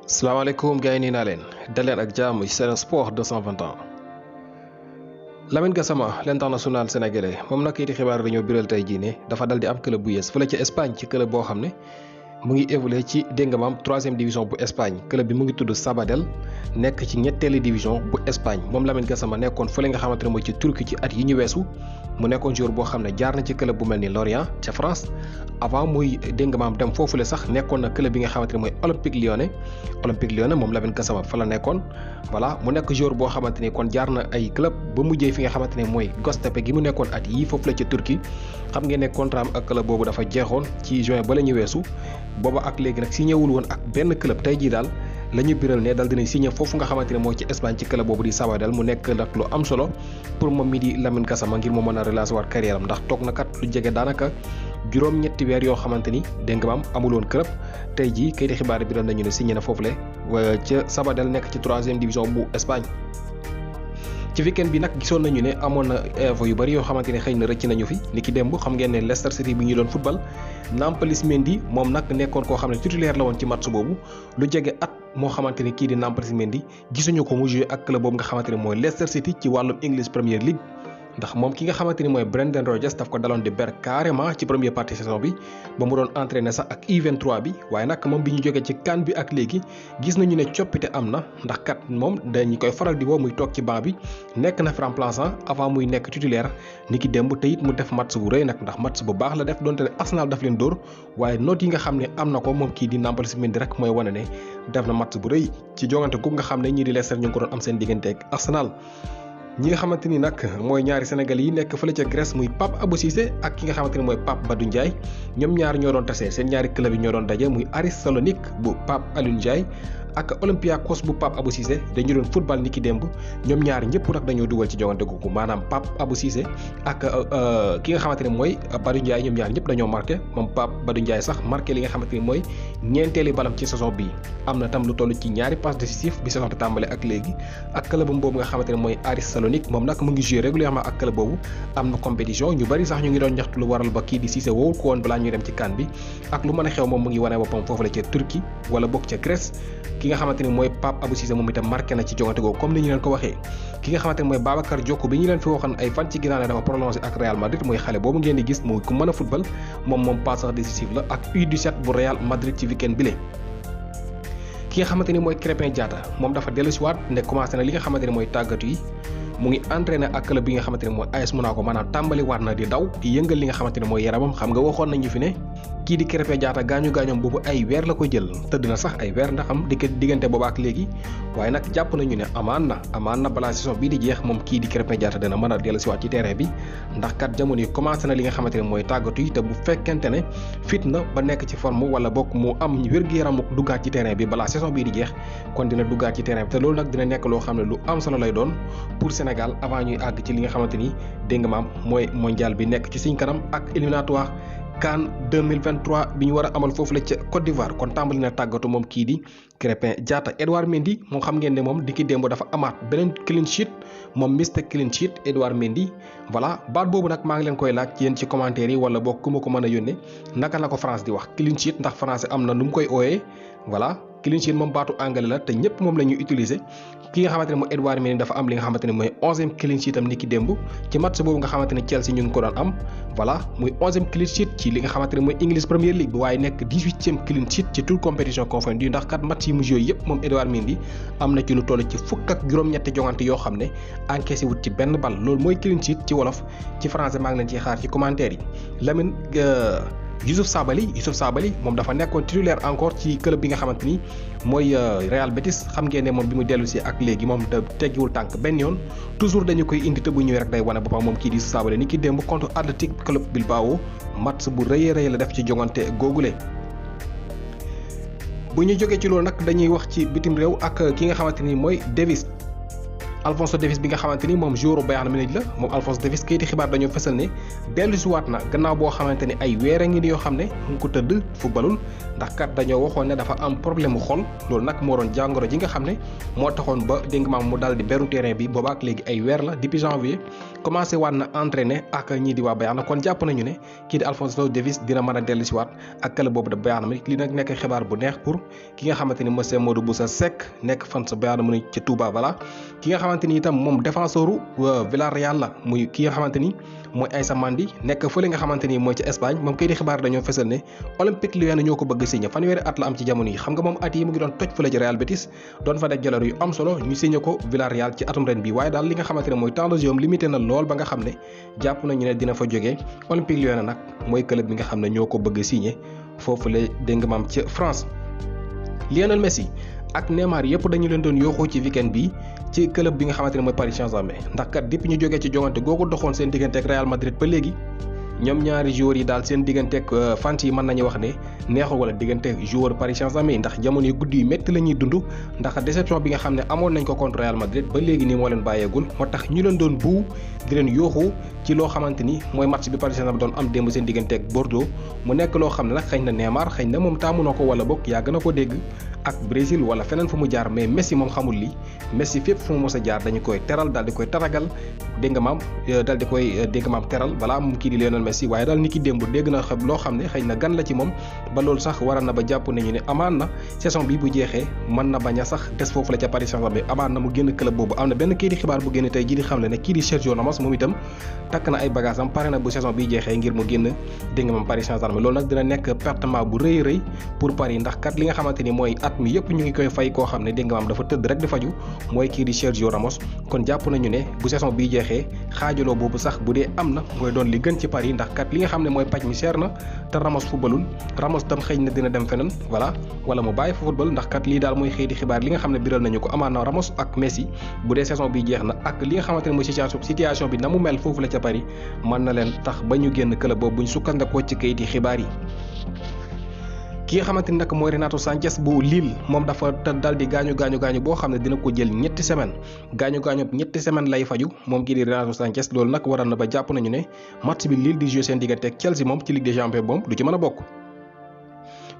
salaamaaleykum gars yi nii naa leen daleen ak jàmm ci Sen Sport 221. Lamine Gassama l'international sénégalais moom nag kayiti xibaar dañoo biral tey jii ne dafa dal di am club bu yees fële ca Espagne ci club boo xam ne mu ngi évolué ci dégg nga maam 3e division bu Espagne club bi mu ngi tudd Sabadell nekk ci ñetteeli division bu Espagne moom Lamine Gassama nekkoon fële nga xamante ne mooy ci Turquie ci at yi ñu weesu mu nekkoon joueur boo xam ne jaar na ci club bu mel ni Lorient ca France avant muy dégg nga maam dem foofule sax nekkoon na club bi nga xamante ne mooy Olympique Lyonnais moom Lamine Gassama fa la nekkoon voilà mu nekk joueur boo xamante ni kon jaar na ay club ba mujjee fi nga xamante ne mooy Göztepe gi mu nekkoon at yii foofu la ca Turquie xam ngeen ne contrat am ak club boobu dafa jeexoon ci juin ba la ñu weesu booba ak léegi nag signé wul woon ak benn club tey jii daal la ñu biral ne dal dinañ signé foofu nga xamante ne mooy ci Espagne ci club boobu di Sabadell mu nekk nag lu am solo pour moom mi di Lamine Gassama ngir mu mën a relancer waat carrière am ndax toog na kat lu jege daanaka juróom-ñetti weer yoo xamante ni dégg nga maam amuloon club tey jii kayiti xibaar bi biral nañu ne signé na foofule ca Sabadell nekk ci 3e division bu Espagne. ci weekend bi nag gisoon nañu ne amoon na info yu bari yoo xamante ne xëy na rëcc nañu fi ni ki démb xam ngeen ne Leicester City bi ñu doon football Nampalys Mendy moom nag nekkoon koo xam ne titulaire la woon ci match boobu lu jege at moo xamante ne kii di Nampalys Mendy gisuñu ko mu joué ak club boobu nga xamante ne mooy Leicester City ci wàllum English Premier League. ndax moom ki nga xamante ni mooy Brendan Rodgers daf ko daloon di ber carrément ci première partie saison bi ba mu doon entraîné sax ak U23 bi waaye nag moom bi ñu jógee ci CAN bi ak léegi gis nañu ne coppite am na ndax kat moom dañu koy faral di woo muy toog ci banc bi nekk na remplaçant avant muy nekk titulaire ni ki démb te it mu def match bu rëy nag ndax match bu baax la def donte ne Arsenal daf leen dóor waaye note yi nga xam ne am na ko moom kii di Nampalys Mendy rek mooy wane ne def na match bu rëy ci jongante gu nga xam ne ñii di Leicester ñu ngi ko doon am seen diggante ak Arsenal. ñi nga xamante ni nag mooy ñaari Sénégal yi nekk fële ca Grèce muy Pape Abou Cissé ak ki nga xamante ni mooy Pape Badou Ndiaye ñoom ñaar ñoo doon tasee seen ñaari club yi ñoo doon daje muy Aris Salonique bu Pape Alioune Ndiaye ak Olympiakos bu Pape Abou Cissé dañu doon football ni ki démb ñoom ñaar ñëpp nag dañoo dugal ci jongante googu maanaam Pape Abou Cissé ak ki nga xamante ne mooy Badou Ndiaye ñoom ñaar ñëpp dañoo marqué moom Pape Badou Ndiaye sax marqué li nga xamante ni mooy ñeenteeli balam ci saison bii am na tam lu toll ci ñaari passe décisif bi saison bi tàmbale ak léegi ak clubam boobu nga xamante ne mooy Aris Salonique moom nag mu ngi joué régulièrement ak club boobu am na compétition ñu bari sax ñu ngi doon ñaxtu lu waral ba kii di Cissé wowul ko woon balaa ñuy dem ci CAN bi ak lu mën a xew moom mu ngi wane boppam foofu la ca Turquie wala bokk ca Grèce ki nga xamante ni mooy Pape Abou Cissé moom itam marqué na ci jongante googu comme ni ñu leen ko waxee ki nga xamante ni mooy Babacar Diocko bi ñu leen fi waxoon ay fan ci ginnaaw ne dafa prolongé ak Real Madrid mooy xale boobu ngeen di gis muy ku mën a football moom passeur décisif la ak U17 bu Real Madrid ci weekend bile. ki nga xamante ni mooy Krépin Diatta moom dafa dellusiwaat ne commencé na li nga xamante ni mooy tàggatu yi mu ngi entraîné ak club bi nga xamante ne mooy AS Monaco maanaam tàmbali waat na di daw di yëngal li nga xamante ne mooy yaramam xam nga waxoon nañu fi ne kii di Krépin Diatta gaañoom boobu ay weer la koy jël tëdd na sax ay weer ndax am diggante boobu ak léegi waaye nag jàpp nañu ne amaan na balaa saison bii di jeex moom kii di Krépin Diatta dina mën a dellusiwaat ci terrain bi ndax kat jamono yi commencé na li nga xamante ne mooy tàggatu yi te bu fekkente ne fit na ba nekk ci forme wala bokk mu am wér-gu-yaram duggaat ci terrain bi balaa saison bii di jeex kon dina duggaat ci terrain bi te loolu nag dina nekk loo xam ne lu am solo lay doon pour Sénégal avant ñuy àgg ci li nga xamante ni dégg nga maam mooy mondial bi nekk ci suñ kanam ak éliminatoire CAN 2023 bi ñu war a amal foofu la ca Côte d'Ivoire kon tàmbali na tàggatu moom kii di Krépin Diatta. Edouard Mendy moom xam ngeen ne moom di ki démb dafa amaat beneen clean sheet moom Mr Clean Sheet Edouard Mendy voilà baat boobu nag maa ngi leen koy laaj ci yéen ci commentaire yi wala boog ku ma ko mën a yónnee naka la ko France di wax clean sheet ndax français am na nu mu koy ooyee voilà. clean sheet moom baatu anglais la te ñëpp moom la ñuy utiliser ki nga xamante ne mooy Edouard Mendy dafa am li nga xamante ne mooy 11e clean sheet am ni ki démb ci match boobu nga xamante ne Chelsea ñu ngi ko doon am voilà muy 11e clean sheet ci li nga xamante ne mooy English Premier League bi waaye nekk 18e clean sheet ci toute compétition confondue ndax kat match yi mu joué yëpp moom Edouard Mendy am na ci lu toll ci fukk ak juróom-ñetti jongante yoo xam ne encaissé wut ci benn bal loolu mooy clean sheet ci wolof ci français maa ngi leen ciy xaar ci commentaire yi Lamine Youssouf Sabaly moom dafa nekkoon titulaire encore ci club bi nga xamante ni mooy Real Betis xam ngeen ne moom bi mu dellu si ak léegi moom da teggiwul tànk benn yoon toujours dañu koy indi te bu ñëwee rek day wane boppam moom kii di Youssouf Sabaly ni ki démb contre Athletic Club Bilbao match bu rëy la def ci jongante googule. bu ñu jógee ci loolu nag dañuy wax ci bitim réew ak ki nga xamante ni mooy Davis Alphonso Davies bi nga xamante ni moom joueur Bayern Munich la moom Alphonso Davies kayiti xibaar dañoo fësal ne dellu si waat na gannaaw boo xamante ni ay weer a ngi ni yoo xam ne mu ngi ko tëdd footballul ndax kat dañoo waxoon ne dafa am problème mu xol loolu nag moo doon jàngoro ji nga xam ne moo taxoon ba dégg nga maam mu daal di beru terrain bi boobaak léegi ay weer la depuis janvier commencé waat na entraîner ak ñii di waa Bayern kon jàpp nañu ne kii di Alphonso Davies dina mën a dellu si waat ak club boobu de Bayern Munich li nag nekk xibaar bu neex pour ki nga xamante ni monsieur Modou Boussa Seck nekk fan sa Bayern Munich ca Touba voilà ki nga xamante ni itam moom défenseuru Villarreal la muy ki nga xamante ni mooy Aïssa Mandi nekk fële nga xamante ni mooy ca Espagne moom kay di xibaar dañoo fesal ne Olympique Lyon ñoo ko bëgg signé fanweeri at la am ci jamono yi xam nga moom at yi mu ngi doon toj fële ci Real Betis doon fa def jaloor yu am solo ñu signé ko Villarreal ci atum ren bi waaye daal li nga xamante ne mooy temps de jeu limité na lool ba nga xam ne jàpp nañu ne dina fa jógee Olympique Lyon nag mooy club bi nga xam ne ñoo ko bëgg signé foofu la dégg nga maam ca France. Lionel Messi ak Neymar yëpp dañu leen doon yooxoo ci weekend bi ci club bi nga xamante ne mooy Paris Saint-Germain ndax kat depuis ñu jógee ci jongante googu doxoon seen diggante ak Real Madrid ba léegi ñoom ñaari joueurs yi daal seen diggante ak fans yi mën nañu wax ne neexul wala diggante joueur Paris Saint-Germain yi ndax jamono yu guddi yu métti la ñuy dund ndax déception bi nga xam ne amoon nañ ko contre Real Madrid ba léegi nii moo leen bàyyeegul moo tax ñu leen doon buu di leen yooxu ci loo xamante ni mooy match bi Paris Saint-Germain doon am démb seen diggante ak Bordeaux mu nekk loo xam ne nag xëy na Neymar xëy na moom taamu na ko wala bokk yàgg na ko dégg ak Brésil wala feneen fu mu jaar mais Messi moom xamul lii Messi fépp fu mu mos a jaar dañu koy teral daal di koy tatagal dégg nga maam daal di koy dégg nga maam teral balaa moom kii di Lionel Messi waaye daal ni ki démb dégg na loo xam ne xëy na gan la ci moom ba loolu sax waral na ba jàpp nañu ne amaan na saison bi bu jeexee mën na bañ a sax des foofu la ca Paris Saint-Germain amaan na mu génn club boobu am na benn kii di xibaar bu génn tey ji di xam le ne kii di Sergio Ramos moom itam takk na ay bagages am pare na bu saison bi jeexee ngir mu génn dégg nga maam Paris Saint-Germain loolu nag dina nekk pertement bu rëy rëy pour Paris ndax kat li nga xamante ni mooy at mi yëpp ñu ngi koy fay koo xam ne dégg nga maam dafa tëdd rek di faju mooy kii di Sergio Ramos kon jàpp nañu ne bu saison bi jeexee xaajaloo boobu sax bu dee am na mooy doon li gën ci Paris ndax kat li nga xam ne mooy paj mi seer na te Ramos footballul Ramos tam xëy na dina dem feneen voilà wala mu bàyyi fa football ndax kat lii daal mooy xëy di xibaar li nga xam ne biral nañu ko amaan na Ramos ak Messi bu dee saison bi jeex na ak li nga xamante ne mooy situation bi na mu mel foofu la ca Paris mën na leen tax ba ñu génn club boobu bu ñu sukkandikoo ci kayit yi xibaar yi. ki nga xamante ni nag mooy Renato Sanchez bu Lille moom dafa dal di gaañu boo xam ne dina ko jël ñetti semaine ñetti semaine lay faju moom kii di Renato Sanchez loolu nag waral na ba jàpp nañu ne match bi Lille di jouer seen diggante ak Chelsea moom ci Ligue des Champions moom du ci mën a bokk.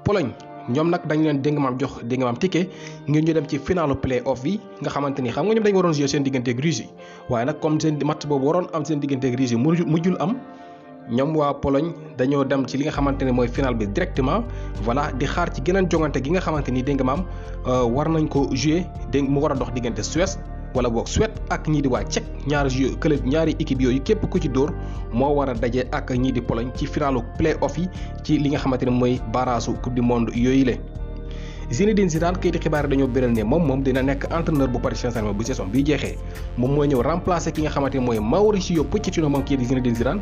Pologne ñoom nag dañu leen dégg nga maam jox dégg nga maam ticket ngir ñu dem ci finalu play-off bi nga xamante ni xam nga ñoom dañu waroon jouer seen diggante ak Russie waaye nag comme seen match boobu waroon am seen diggante ak Russie mujjul am. ñoom waa Pologne dañoo dem ci li nga xamante ne mooy final bi directement voilà di xaar ci geneen jongante gi nga xamante ni dégg nga maam war nañ ko jouer dégg mu war a dox diggante Suède wala boog Suède ak ñii di waa Tchèque ñaari équipe yooyu képp ku ci dóor moo war a daje ak ñii di Pologne ci finalu play-off yi ci li nga xamante ne mooy barrage coupe du monde yooyu la. Zinedine Zidane kayiti xibaar dañoo biral ne moom dina nekk entraîneur bu Paris Saint-Germain bu saison bii jeexee moom mooy ñëw remplacer ki nga xamante ne mooy Mauricio Pochettino moom kii di Zinedine Zidane.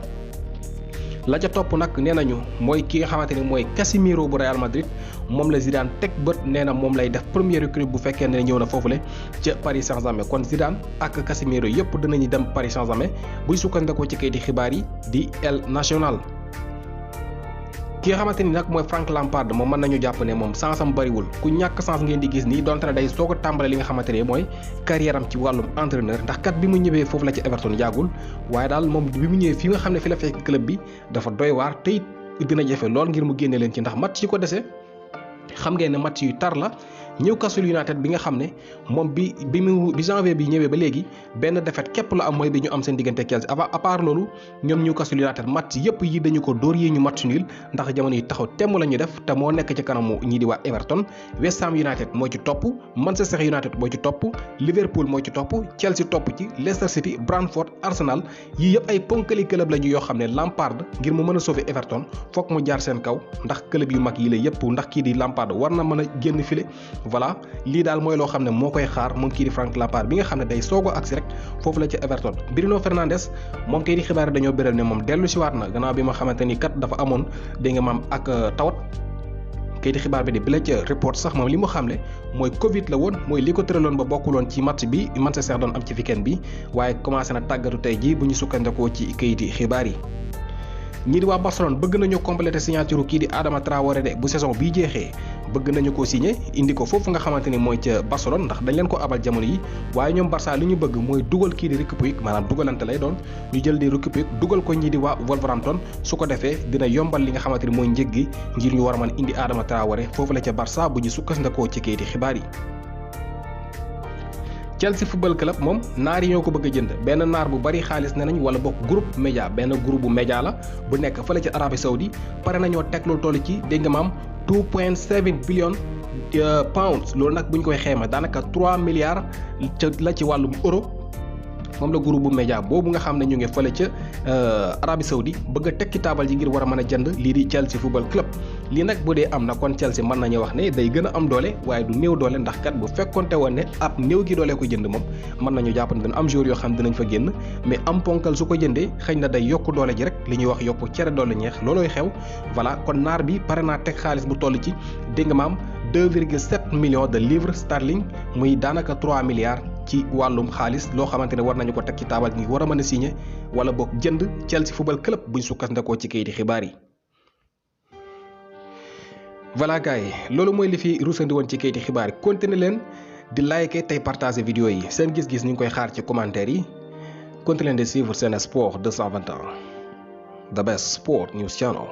la ca topp nag nee nañu mooy ki nga xamante ni mooy Casemiro bu Real Madrid moom la Zidane teg bët nee na moom lay def premier recrue bu fekkee ne ñëw na foofule ca Paris Saint-Germain kon Zidane ak Casemiro yëpp dinañu dem Paris Saint-Germain buy sukkandikoo ci kayiti xibaar yi di El Nacional. ki nga xamante ni nag mooy Frank Lampard moom mën nañu jàpp ne moom sens am bariwul ku ñàkk sens ngeen di gis nii donte ne day soog a tàmbale li nga xamante ne mooy carrière am ci wàllum entraîneur ndax kat bi mu ñëwee foofu la ci Everton yàggul waaye daal moom bi mu ñëwee fi nga xam ne fi la fekk club bi dafa doy waar te it dina jafe lool ngir mu génne leen ci ndax match yi ko dese xam ngeen ne match yu tar la Newcastle United bi nga xam ne moom bi janvier bi ñëwee ba léegi benn défaite képp la am mooy bi ñu am seen diggante Chelsea à part loolu ñoom Newcastle United match yëpp yi dañu ko dóor yi ñu match nul ndax jamono yi taxaw temm la ñu def te moo nekk ci kanamu ñii di waa Everton West Ham United moo ci topp Manchester United moo ci topp Liverpool moo ci topp Chelsea topp ci Leicester City Brentford Arsenal yii yëpp ay ponkali club la ñu yoo xam ne Lampard ngir mu mën a sauver Everton foog mu jaar seen kaw ndax club yu mag yi la yëpp ndax kii di Lampard war na mën a génn file voilà lii daal mooy loo xam ne moo koy xaar moom kii di Frank Lampard bi nga xam ne day soog a agsi rek foofu la ca Everton Bruno Fernandes moom kay di xibaar dañoo bëral ne moom dellu si waat na gannaaw bi ma xamante ni kat dafa amoon dégg nga maam ak tawat kay di xibaar bi di Bleacher Report sax moom li mu xamle mooy Covid la woon mooy li ko tëraloon ba bokkuloon ci match bi Manchester doon am ci weekend bi waaye commencé na tàggatu tey jii bu ñu sukkandikoo ci kayiti xibaar yi. ñii di waa Barcelone bëgg nañu compléter signature kii di Adama Traoré de bu saison bii jeexee bëgg nañu ko signé indi ko foofu nga xamante ni mooy ca Barcelone ndax dañ leen ko abal jamono yi waaye ñoom Barça li ñu bëgg mooy dugal kii di Riqui Puig maanaam dugalante lay doon ñu jël di Riqui Puig dugal ko ñii di waa Wolverhampton su ko defee dina yombal li nga xamante ni mooy njëg gi ngir ñu war a mën indi Adama Traoré foofu la ca Barça bu ñu sukkandikoo ci kayiti xibaar yi. Chelsea Football Club moom naar yi ñoo ko bëgg a jënd benn naar bu bari xaalis ne nañ wala bokk groupe média benn groupe bu média la bu nekk fële ci Arabie Saoudi pare nañoo teg lu toll ci dégg nga maam 2.7 billion pounds loolu nag bu ñu koy xeema daanaka 3 milliards la ci wàllum euro moom la groupe bu média boobu nga xam ne ñu ngi fële ca Arabie Saoudi bëgg a teg ci taabal ji ngir war a mën a jënd lii di Chelsea Football Club lii nag bu dee am na kon Chelsea mën nañu wax ne day gën a am doole waaye du néew doole ndax kat bu fekkonte woon ne ab néew gi doole ko jënd moom mën nañu jàpp ne dina am joueur yoo xam dinañ fa génn mais am ponkal su ko jëndee xëy na day yokk doole ji rek li ñuy wax yokk cere doole ñeex loolooy xew voilà kon naar bi pare naa teg xaalis bu toll ci dégg nga maam 2,7 millions de livres sterling muy daanaka 3 milliards ci wàllum xaalis loo xamante ne war nañu ko teg ci taabal gi war a mën a signé wala boog jënd Chelsea Football Club buñ sukkandikoo ci kayiti xibaar yi. voilà gars yi loolu mooy li fi ruusandi woon ci kayiti xibaar yi continué leen di like tey partager vidéo yi seen gis-gis ñu ngi koy xaar ci commentaire yi continué leen di suivre Sen Sport 221 the best sport news channel.